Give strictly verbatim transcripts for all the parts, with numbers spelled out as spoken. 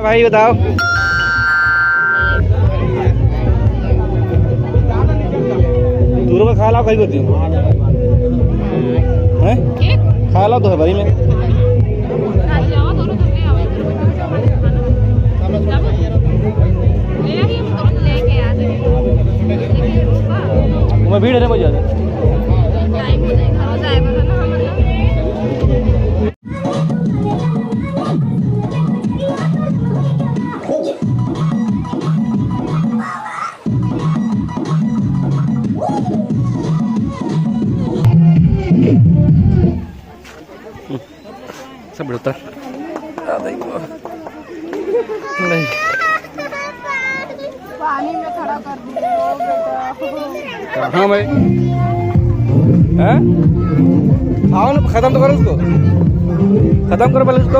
भाई बताओ, दूर में खा लाओ कहीं होती है, खा लाओ तो है भाई में। मैं भीड़ है ना बहुत ज़्यादा। सब उतर। नहीं। पानी में खड़ा कर दिया बेटा। कहाँ भाई? हैं? आओ ना, खत्म तो करो उसको, खत्म करो पहले उसको।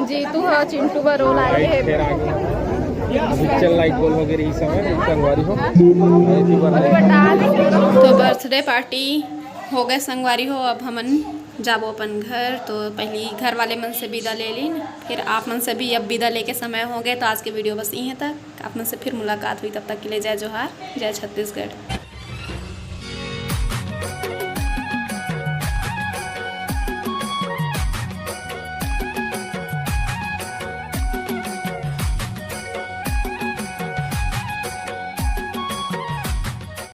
जीतू ह चिंटू बर रोल आए हे। अभी चल लाइट बॉल वगैरह इस समय संगवारी हो। तो बर्थडे पार्टी हो गए संगवारी हो। अब हमन जाबो अपन घर। तो पहली घर वाले मन से विदा ले लीन, फिर आप मन से भी अब विदा लेके समय हो गए। तो आज के वीडियो बस इहें तक, आप मन से फिर मुलाकात हुई, तब तक के लिए जय जोहार, जय छत्तीसगढ़।